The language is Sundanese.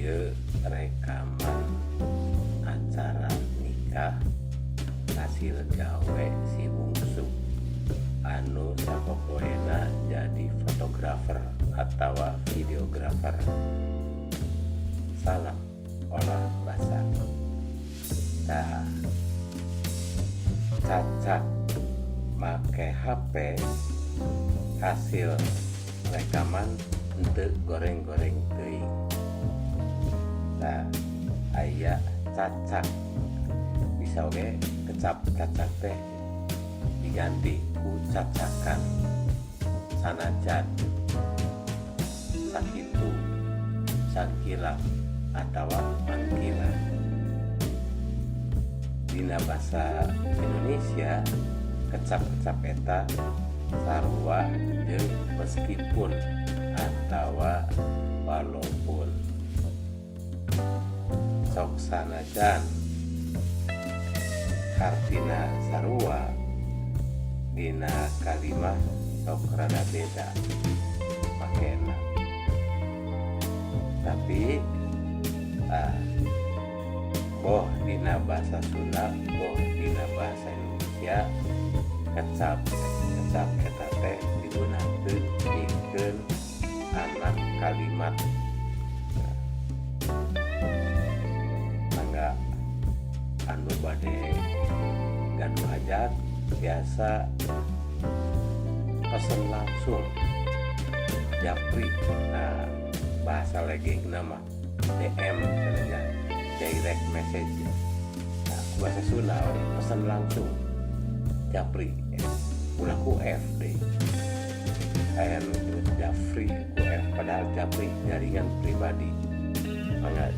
Ieu rekaman acara nikah hasil gawe si bungsu anu sapopoena jadi fotografer atawa videografer. Salam olah basa. Tah, cacak make HP, hasil rekaman henteu goreng-goreng teuing. Tah, aya cacak, bisa oge kecap. Cacak teh diganti ku cacakan, sanajan, sakitu, sangkilap atawa mangkila. Dina basa Indonesia, kecap-kecap eta sarua jeung meskipun atawa walaupun. Sok sanajan hartina sarua, dina kalimah sok rada beda makena. Tapi boh dina bahasa Sunda, boh dina bahasa Indonesia, kecap kecap eta teh digunakeun pikeun anak kalimat. Nah, mangga anu bade gaduh hajat biasa pesen langsung, japri. Nah, bahasa legengna mah DM cenah, direct message. Nah, bahasa Sunda we pesen langsung, japri, ulah ku F deh. Aya nu nyebut Jafri ku F, padahal japri, jaringan pribadi. Mangga.